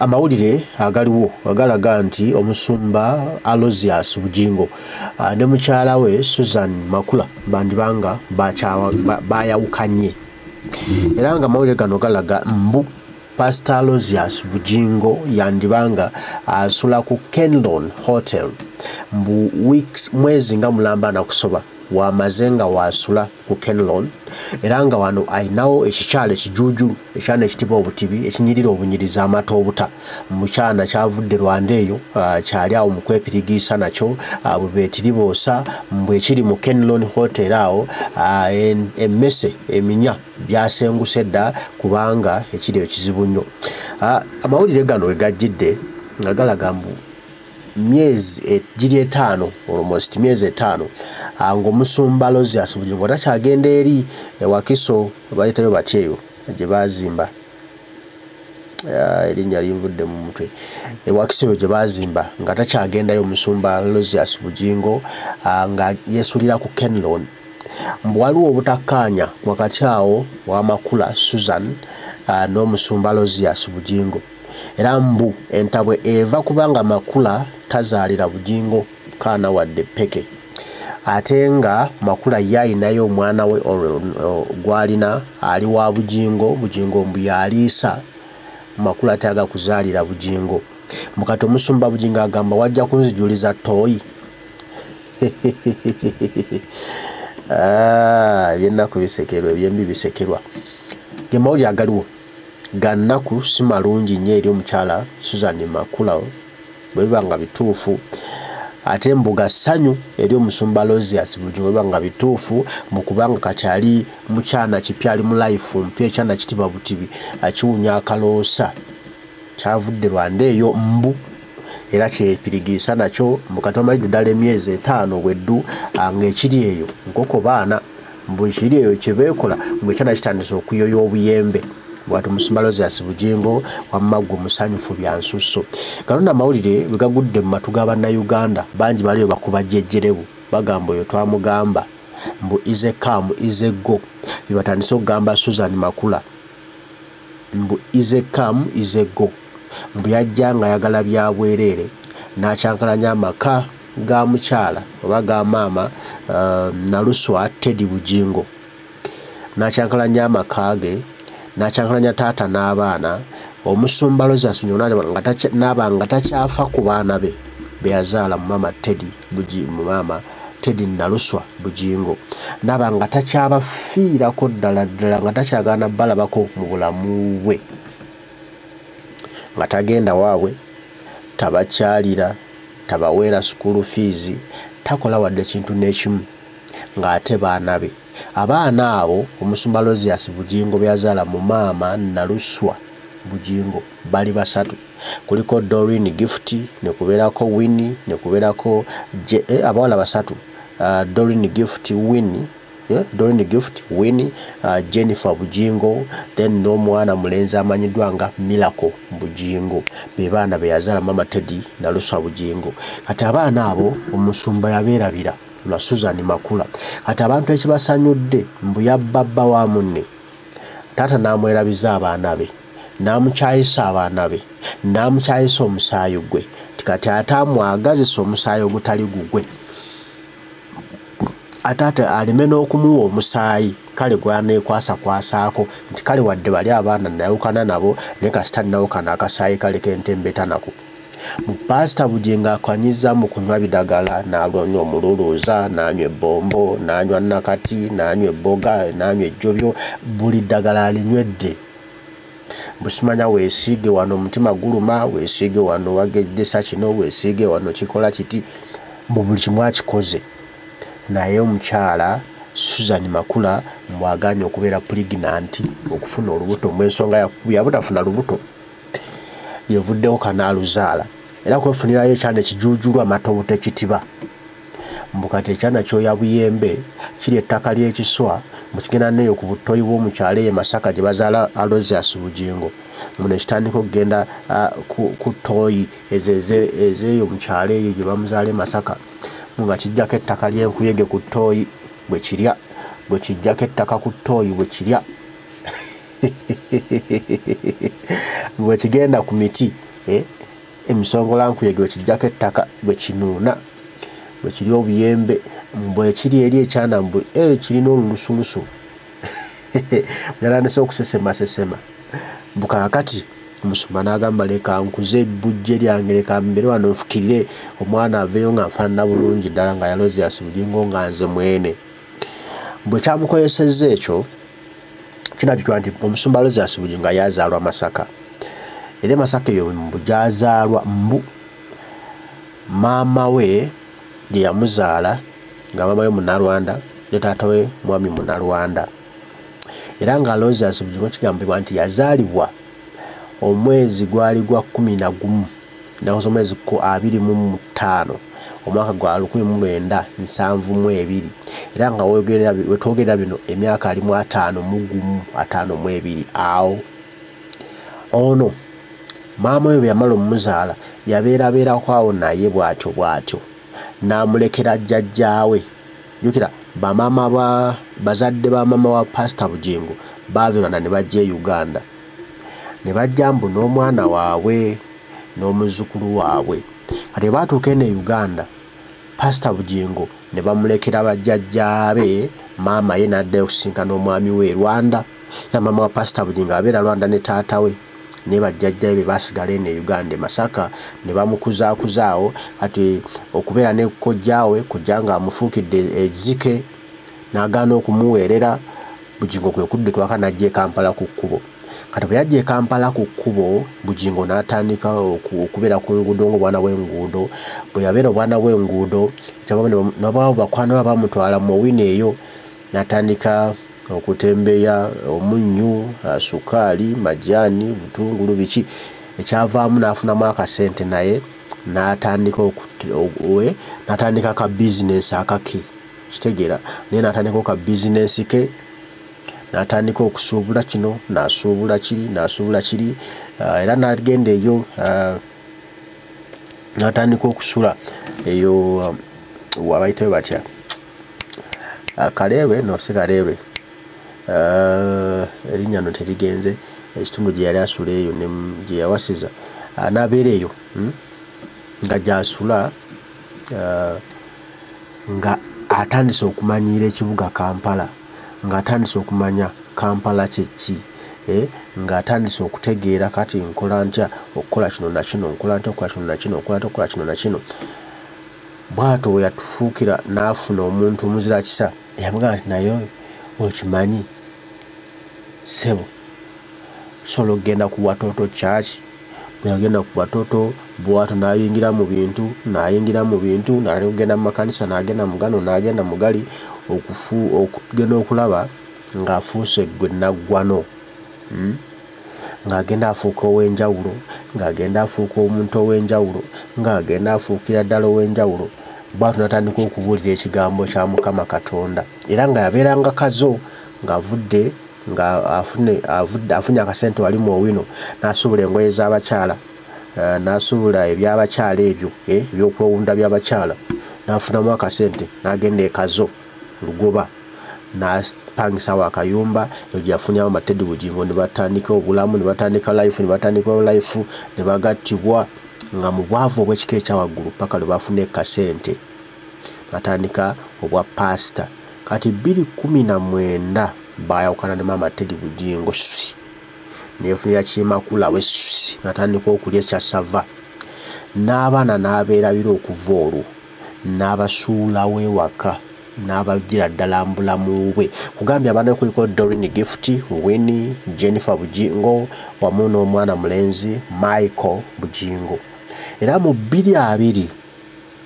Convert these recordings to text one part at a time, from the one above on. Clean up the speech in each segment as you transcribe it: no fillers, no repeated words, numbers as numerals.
Amawulire agaliwo agalaga nti omusumba Aloysius Bujingo ne mukyala we Susan Makula bandibanga bayawukanye. Era nga amawulire gano galaga mbu Pastor Aloysius Bujingo yandibanga asula ku Kenlon Hotel mbu weeks mwezi nga mulamba na kusoba wamaze nga wasula ku Kenlon, era nga wano ayinawo ekikyalo ekijuujulu ekyana ekitiba obutibi ekinyirira obunyiriza amata obuta mukyana kyavudde Rwanda eyo, kyali awo mu kwepirigiisa nakyo, bwe beetiriboosa mbu ekiri mu Kenlon Hotel awo, emmese eminya byasenguse dda kubanga ekiri ekizibu nnyo. Amawulire gano we gajjidde nga galaga mbu myezi giri etaano, almost myezi etaano, ng'omusumba Aloysius Bujingo takyagenda eri Wakiso, bayitayo batya eyo gye baazimba, erinnya linvudde mu mutwe, Wakiso eyo gye baazimba nga takyagendayo omusumba Aloysius Bujingo, nga yeesulira ku Kenlon. Mbu waliwo obutakkaanya wakati awo wa Makula Susan n'omusumba Aloysius Bujingo, era mbu entabwe eva kubanga Makula tazaalira Bujingo kaana wadde ppeke, ate nga Makula ye ayinayo omwana we gw'alina ali wa Bujingo. Bujingo mbu yaliisa Makula tayagala kuzaalira Bujingo. Mbu kati omusumba Bujingo agamba wajja kunzijuliza ttooyi. Ebyennaku bisekerwa, ebyembi bisekerwa. Ge mawulire agaliwo ga nnaku si malungi nnyo eri omukyala Susan Makula bwe biba nga bituufu, ate mbu ga ssanyu eri omusumba Aloysius Bujingo bwe biba nga bituufu, mu kubanga kati ali mukyana kipya, ali mu life mpya, ekyana kitiba butibi akiwunya akaloosa kyavudde Rwanda eyo mbu era kyepirigiisa nakyo. Mbu kati bamalidde ddala emyezi etaano bweddu ng'ekiri eyo nkoko baana, mbu ekiri eyo kye beekola mbu ekyana kitandise okuyoya obuyembe. Bw'ati omusumba Aloysius Bujingo wamma ggwe musanyufu bya nsusso. Gano nno amawulire bwe gagudde mu matu ga Bannayuganda bangi baliyo bakuba jjejjerebu, bagamba oyo twamugamba mbu easy come easy go, bye batandise okugamba Susan Makula mbu easy come easy go, mbu yajja ng'ayagala bya bwereere n'akyankalanya amaka ga mukyala oba ga maama Naluswa Teddy Bujingo, n'akyankalanya amaka ge, n'akyankalanya taata n'abaana. Omusumba Aloysius Bujingo n'aba nga takyafa ku baana be be yazaala mu maama Teddy Buji, mu maama Teddy Naluswa Bujingo, n'aba nga takyabafiirako ddala ddala, nga takyagaana balabako mu bulamu bwe, nga tagenda waabwe, tabakyalira, tabaweera school fees, takola wadde kintu n'ekimu, ng'ate baana be. Abaana abo omusumba Aloysius Bujingo be yazaala mu maama Naluswa Bujingo bali basatu, kuliko Doreen Gift, ne kubeerako Winnie, ne kubeerako abawala basatu, Doreen Gift, Winnie, Doreen Gift, Winnie, Jennifer Bujingo, then n'omwana mulenzi amanyiddwa nga Miracle Bujingo, be baana be yazaala maama Teddy Naluswa Bujingo. Kati abaana abo omusumba yabeerabira lwa Susan Makula. Kati abantu ekibasanyudde mbu yabba bba wa munne, taata n'amwerabiza abaana be, n'amukyayisa abaana be, n'amukyayisa omusaayi gwe, nti kati ate amwagazisa omusaayi ogutali gugwe, ate ate aleme n'okumuwa omusaayi kale gwaneekwasakwasaako nti kale wadde bali abaana nayawukana nabo, naye kasita nnawukana akasaayi kale k'entembeeta nako. Mu Pasita Bujingo akanyiza mu kunywa bidagala, n'anywa omululuuza, n'anywa ebbombo, n'anywa nakati, n'anywa ebboga, n'anywa ejjobyo, buli ddagala alinywedde. Busimanya weesiige wano omutima guluma, weesiige wano wagejjesa kino, weesiige wano kikola kiti, mu buli kimu akikoze. Naye omukyala Susan Makula mbw'agaanye okubeera pregnant, okufuna olubuto, mu ensonga yabutafuna lubuto, yevuddewo kanaaluzaala, era kwefunirayo ekyana ekijuujulu amatobo tekitiba. Mbu kati ekyana kyoya buyembe kiri ettaka ly'ekiswa, mbu kigenda neeyo ku butoyi bw'omukyalo eyo Masaka gye bazaala Aloysius Bujingo, mbu ne kitandika okugenda ku ttooyi ezo ezeeyo mu kyalo eyo gye bamuzaala e Masaka, mbu nga kijjako ettaka ly'enkuyege ku ttooyi bwe kirya, bwe kijjako ettaka ku ttooyi bwe kirya. Bwe kigenda ku miti, emisongolankuyege bwe kijjako ettaka, bwe kinuuna, bwe kiri obuyembe, bwe kiri eri ekyana, mbu kirina olulusulusu, yatandise okusesemasesema. Mbu kaakati omusumba n'agamba, leka nkuze ebbujje lyange, leka mbeere wano nfukirire omwana aveeyo nga nfaanana bulungi ddala nga Aloysius Bugingo nga nze mwene. Bwe kyamukozesezza ekyo, kinajjukirwa nti omusumba Aloysius Bugingo yazaalwa Masaka, era e Masaka eyo mbu gy'azaalwa, mbu maama we gye yamuzaala nga maama we Munnarwanda ne taata we mwami Munnarwanda. Era nga Aloysius Bugingo kigambibwa nti yazaalibwa omwezi gwali gwa 11 nakoze omwezi 25 omwaka gwa 1972, era nga wetwogerera bino emyaka alimu 51 52 awo. Ono maama we bwe yamala omumuzaala yabeerabeerako awo naye bw'atyo bw'atyo n'amulekera jjajjaawe. Jjukira bamaama ba bazadde ba maama wa Pasita Bugingo baava e Rwanda ne bajja e Uganda, ne bajja mbu n'omwana waabwe n'omuzzukulu waabwe. Kati bwe baatuuka eno e Uganda, Pasita Bugingo ne bamulekera bajjajjaabe, maama ye n'addayo okusisinkana omwami we e Rwanda. Era maama wa Pasita Bugingo abeera Rwanda ne taata we, ne bajjajjaabe be baasigala eno e Uganda e Masaka ne bamukuzaakuza awo. Kati okubeera ne kojjaawe, kojja ng'amufuukidde ezzike n'agaana okumuweerera, Bugingo kwe kudduka ewaka n'ajja e Kampala ku kkubo. Kati bwe yajja e Kampala ku kkubo, Bugingo n'atandika okubeera ku nguudo ng'obwana bw'enguudo. Bwe yabeera obwana bw'enguudo, nabaawo bakwano be baamutwala mu Owino eyo, n'atandika okutembeya omunnyu, sukaali, majaani, butungulu, biki. Ekyavaamu n'afunamu akasente naye n'atandika n'atandika ka bizinensi akake, kitegeera, naye n'atandikawo ka bizinensi ke, n'atandika okusuubula kino, n'asuubula kiri, n'asuubula kiri, era n'agenda eyo n'atandika okusula eyo wabayitayo batya, Kaleerwe, no si Kaleerwe, erinnya nno terigenze, ekitundu gye yali asula eyo gye yawasiza, n'abeera eyo nga gy'asula, nga atandise okumanyiira ekibuga Kampala, ng'atandise okumanya Kampala kye ki, ng'atandise okutegeera kati nkola ntya okukola kino na kino, nkola ntya okukola kino na kino, nkola ntya okukola kino na kino. Bw'atyo we yatufuukira n'afuna omuntu omuzira kisa eyamugamba nti naye okimanyi ssebo, osobola okugenda ku Watoto Church. Bwe yagenda ku Watoto bw'atyo n'ayingira mu bintu, n'ayingira mu bintu, n'atandika okugenda mu makanisa, n'agenda mu gano, n'agenda mu gali, okugenda okulaba ng'afuuse gwe naggwano, ng'agenda afuuka ow'enjawulo, ng'agenda afuuka omuntu ow'enjawulo, ng'agenda afuukira ddala ow'enjawulo. Bw'atyo n'atandika okubuulira ekigambo kya Mukama Katonda, era nga yabeeranga Kazo ng'avudde nga afunye akasente wali mu Owino, n'asuubula engoye z'abakyala, n'asuubula ebyabakyala ebyo, ebyokwewunda by'abakyala, n'afunamu akasente n'agenda e Kazo Lugoba, n'apangisawo akayumba eyo gye yafuniramu Teddy Bugingo, ne batandika obulamu, ne batandika life, ne batandika life, ne bagattibwa nga mu bwavu obw'ekika ekya waggulu paka lwe bafuna ekasente, n'atandika obwa paasita. Kati 2019 baayawukana ne maama Teddy Bugingo, ssi neefunira Kimakula we, ssi n'atandika okulya ekyasava, n'abaana n'abeerabira okuva olwo, n'abasuulawo ewaka, n'abaggyira ddala mu bulamu bwe. Kugambye abaana be kuliko Doreen Gift, Winnie, Jennifer Bugingo wamu n'omwana mulenzi Michael Bugingo. Era mu 2020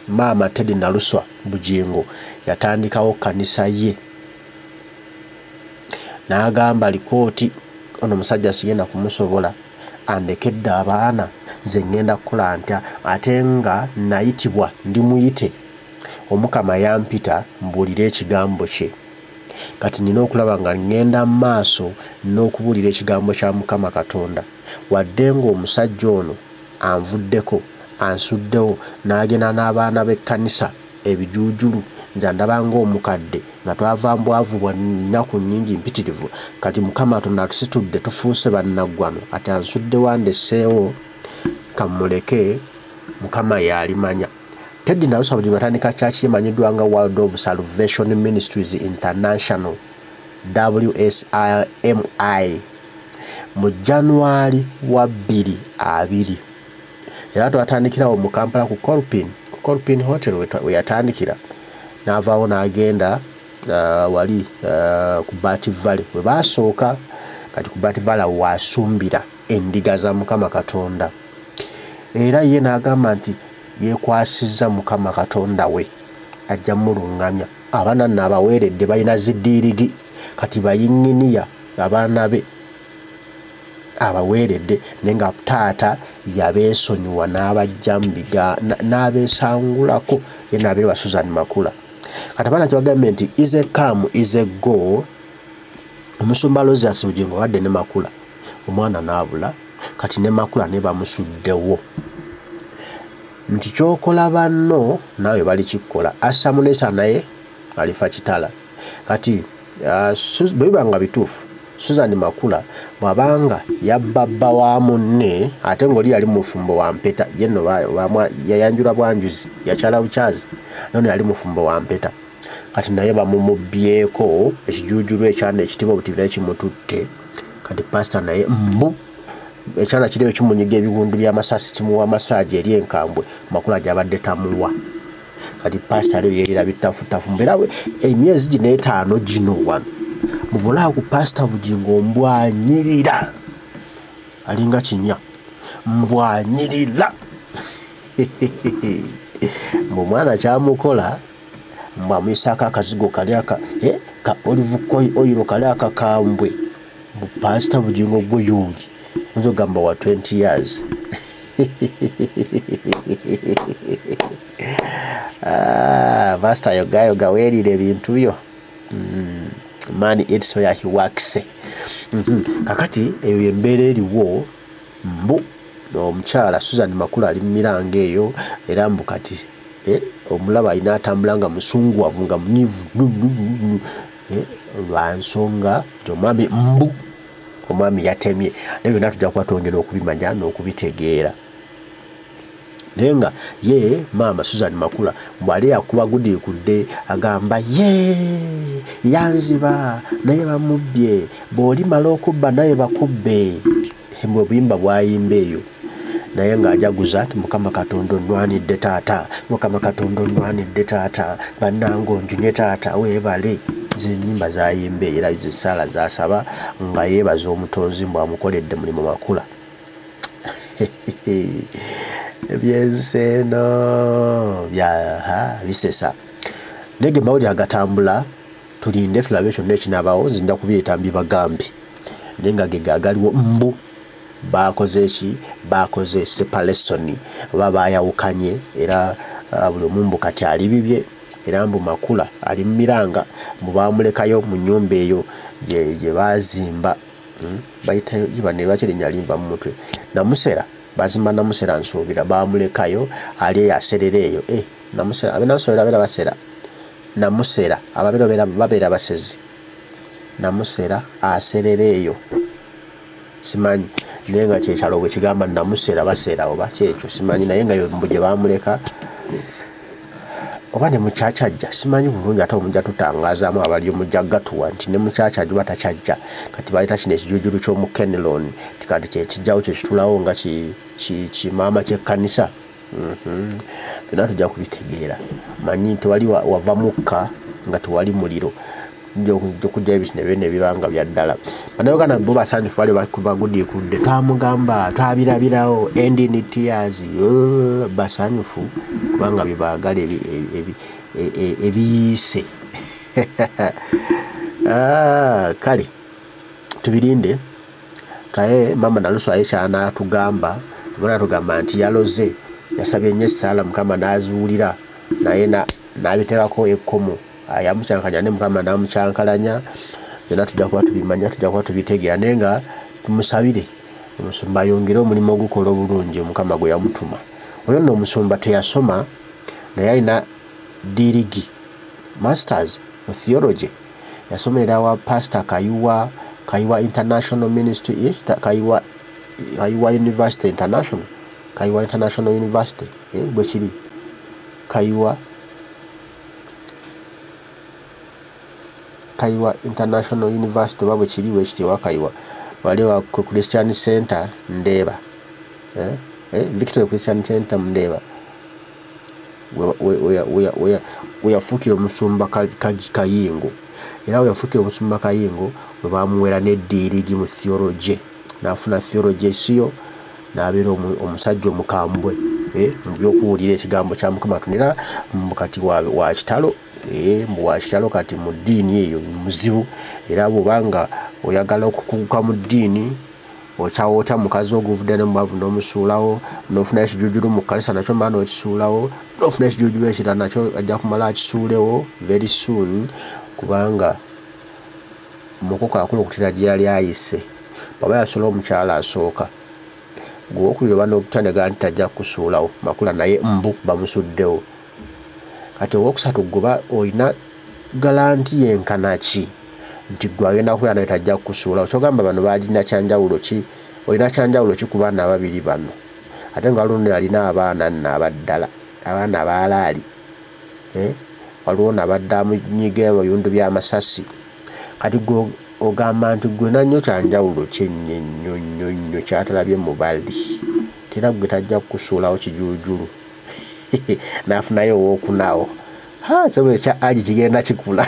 maama Teddy Naluswa Bugingo yatandikawo kkanisa ye, n'agamba likooti ono omusajja sigenda kumusobola, andekedde abaana, nze ŋŋenda kukola ntya, ate nga nayitibwa ndi muyite, Omukama yampita mbuulire ekigambo kye. Kati nina okulaba nga ŋŋenda mu maaso n'okubuulira ekigambo kya Mukama Katonda, wadde ng'omusajja ono anvuddeko, ansuddewo, n'agenda n'abaana b'ekkanisa. Ebijuujulu nze ndaba ng'omukadde nga twava mbwavu bwa nnaku nnyingi mpitirivu. Kati Mukama Katonda atusitudde, tufuuse bannaggwano, kati ansudde wandeseewo, kamuleke Mukama y'alimanya. Teddy Nalusa Bugingo atandika church emanyiddwa nga World of Salvation Ministries International, WSIMI, mu January wa 2020. Era twatandikirawo mu Kampala ku Colpin Hotel we yatandikira, n'avaawo n'agenda wali ku Bat Valley we baasooka. Kati ku Bat Valley waasumbira endiga za Mukama Katonda, era ye n'agamba nti yeekwasizza Mukama Katonda we ajja muluŋŋamya. Abaana nno abaweeredde balina ziddiirigi, kati bayiŋŋiniya abaana be abaweeredde, naye nga taata yabeesonyiwa n'abajja n'abeesangulako, ye n'abeera wa Susan Makula. Kati abaana kyebagambye nti is a come is a go. Omusumba Aloysius Bugingo abadde ne Makula, omwana n'abula, kati ne Makula ne bamusuddewo nti ky'okola banno naawe balikikola. Asamunesa naye alifa kitala. Kati bwe biba nga bituufu, Susan Makula bw'abanga yabba bba wa munne, ate ng'oli yali mufumbo wa mpeta, ye nno yayanjula bwanjuzi, yakyala bukyazi, nono yali mufumbo wa mpeta. Kati naye bamumubbyeko ekijuujulu ekyana ekitiibwa buti naye kimututte. Kati pasita naye mbu ekyana kiriyo kimunyiga ebiwundu by'amasasi, kimuwa masaaji eri enkambwe Makula gy'abadde tamuwa. Kati pasita aliyo yeerira bitafutafu. Mbeera emyezi gino 5 gino wano mubulaaku Pasita Bugingo mbwanyirira, alinga kinya, mbwanyirira. Mbu omwana kyamukola, mbu amuyisaako akazigo kali aka ka olive oil kali akakambwe. Mbu Pasita Bugingo gwe yuuli nze ogamba wa 20 years. Pasita yogayoga weerira ebintu byo. Man eats where he works. Kakati eyo embeera eriwo, mbu omukyala Susan Makula ali mu miranga eyo, era mbu kati omulaba alina atambula nga musunguwavu nga munyiivu lwa nsonga nti omwami mbu omwami yatemye. Naye byonna tujja kuba twongera okubimanya n'okubitegeera. Naye nga ye maama Susan Makula mbwali yakuba gudiikudde agamba ye yanziba naye bamubbye, bw'olimala okubba naye bakubbe. Mbwe obuyimba bw'ayimba eyo, naye ng'ajaguza nti Mukama Katonda onnwanidde taata, Mukama Katonda onnwanidde taata, bannange onjunye taata weebale. Nze ennyimba z'ayimba eyo era zessaala z'asaba nga yeebaza omutonzi mbw amukoledde mulimu Makula. Ebyensi eno bisesa. Naye ge mawulire agatambula, tulinde tulabe kyonna ekinaabawo, nze nja kubireeta mbibagambe. Naye nga ge gagaliwo mbu baakoze ki? Baakoze separation, oba baayawukanye, era buli omu mbu kati ali bibye, era mbu Makula ali mu miranga, mbu baamulekayo mu nnyumba eyo gye baazimba. Bayitayo bano lwaki erinnya linva mu mutwe, Namusera, bazimba Namusera nsuubira, baamulekayo ali eyo aserera eyo. Namusera, abe Namusera babeera basera, Namusera ababeera babeera basezi, Namusera aserera eyo simanyi, naye nga kyekyalo bwe kigamba Namusera basera oba kyekyo simanyi, naye nga mbu gye baamuleka oba ne mukyakyaja simanyi bulungi, ate omujja tutangazaamu abali omujja gatuwa nti ne mukyakyaja oba takyajja. Kati bayita kino ekijuujulu ky'omu Kenelon, kati kyekijjawo kyekitulawo nga kimaama ky'ekkanisa. Byonna tujja kubitegeera. Manyi tewali wava mukka nga tewali muliro, okujjayo ebintu ne byonna ebibanga bya ddala. Bannayuganda bo basanyufu bali bagudiikudde, twamugamba twabirabirawo end in tears. Basanyufu kubanga bye baagala ebiyiise. Kale tubirinde. Kaye mama Naluswa ye kyanaatugamba, oba nti yaloze, yasabye nnyo essaala Mukama n'aziwulira, naye n'abiteekako ekkomo, yamucankanya ne Mukama n'amucankalanya. Byonna tujja kuba tubimanya, tujja kuba tubitegeera, naye nga tumusabire omusumba ayongere omulimu ogukola obulungi Omukama gwe yamutuma. Oyo nno omusumba teyasoma, naye alina Dirigi Masters mu Theology, yasomera wa Pastor Kayiwa, Kayiwa International Ministry, Kayiwa, Kayiwa University International, Kayiwa International University, bwe kiri Kayiwa, Kayiwa International University oba bwe kiri bwe kiti ewa Kayiwa, wali wa Christian Center Ndeeba, Victory Christian Center Ndeeba, we yafuukira omusumba Kayingo, era we yafuukira omusumba Kayingo we bamuwera n'eddiirigi mu theology, n'afuna theology siyo, n'abeera omusajja omukambwe mu by'okuwulira ekigambo kya Mukama Katonda, era kati wa kitalo, mbu wa kitalo kati mu ddiini eyo muzibu, era bw'obanga oyagala okukuguka mu ddiini okyawoota mukazi oguvudde ne mubaavu n'omusuulawo, n'ofuna ekijujulu mu kkanisa nakyo mala n'okisuulawo, n'ofuna ekijujulu ekirala nakyo ajja kumala akisuulewo very soon, kubanga mukoko akulukutira gye yali ayise. Bw'aba yasuula omukyala asooka, gwe owokubiri oba n'okutandika nti tajja kukusuulawo, Makula naye mbu bamusuddewo. Kati owokusatu gwe olina galanti yenkana ki nti gwe agenda kubeera naye tajja kukusuulawo? Ky'ogamba bano balina kyanjawulo ki? Olina kyanjawulo ki ku baana ababiri bano? Ate nga waliwo nno alina abaana nno abaddala, abaana abaalaali, waliwo n'abadde amunyiga mu biwundu by'amasasi. Kati gwe ogamba nti gwe na nnyo kyanjawulo ki ennyo ennyo nnyo nnyo ky'atalabye mu bali, era gwe tajja kukusuulawo kijuujulu n'afunayo owookunaawo. Ha, ekitabo ekya Haji kigenda kikula.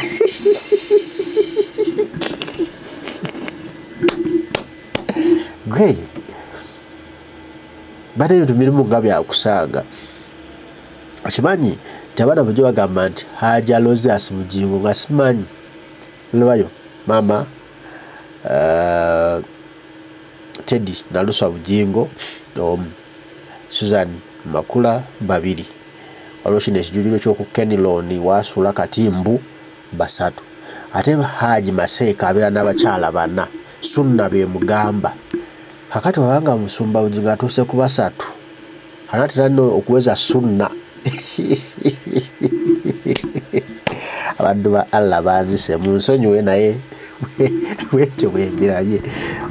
Gwe bate ebintu birimu nga byakusaaga. Okimanyi nti abaana bulijjo bagamba nti Haji Aloysius Bugingo nga simanyi. Labayo maama Teddy Naluswa Bugingo omu, Susan Makula babiri, waliwo kino ekijujulu ky'oku Kenilon waasula kati mbu basatu, ate Haji Maseeka abeera n'abakyala bana, Sunna be mugamba. Kakati wabanga musumba Bugingo atuuse ku basatu, anaatera nno okuweza Sunna. Abaddu ba Allah banzise munsonyiwe, naye bwentyo bwe mbirabye.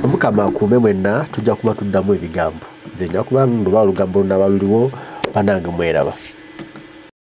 Omukama akuume mwenna, tujja kuba tuddamu ebigambo. Nze nja kuba nduba olugambo lunaaba luliwo, bannange mweraba.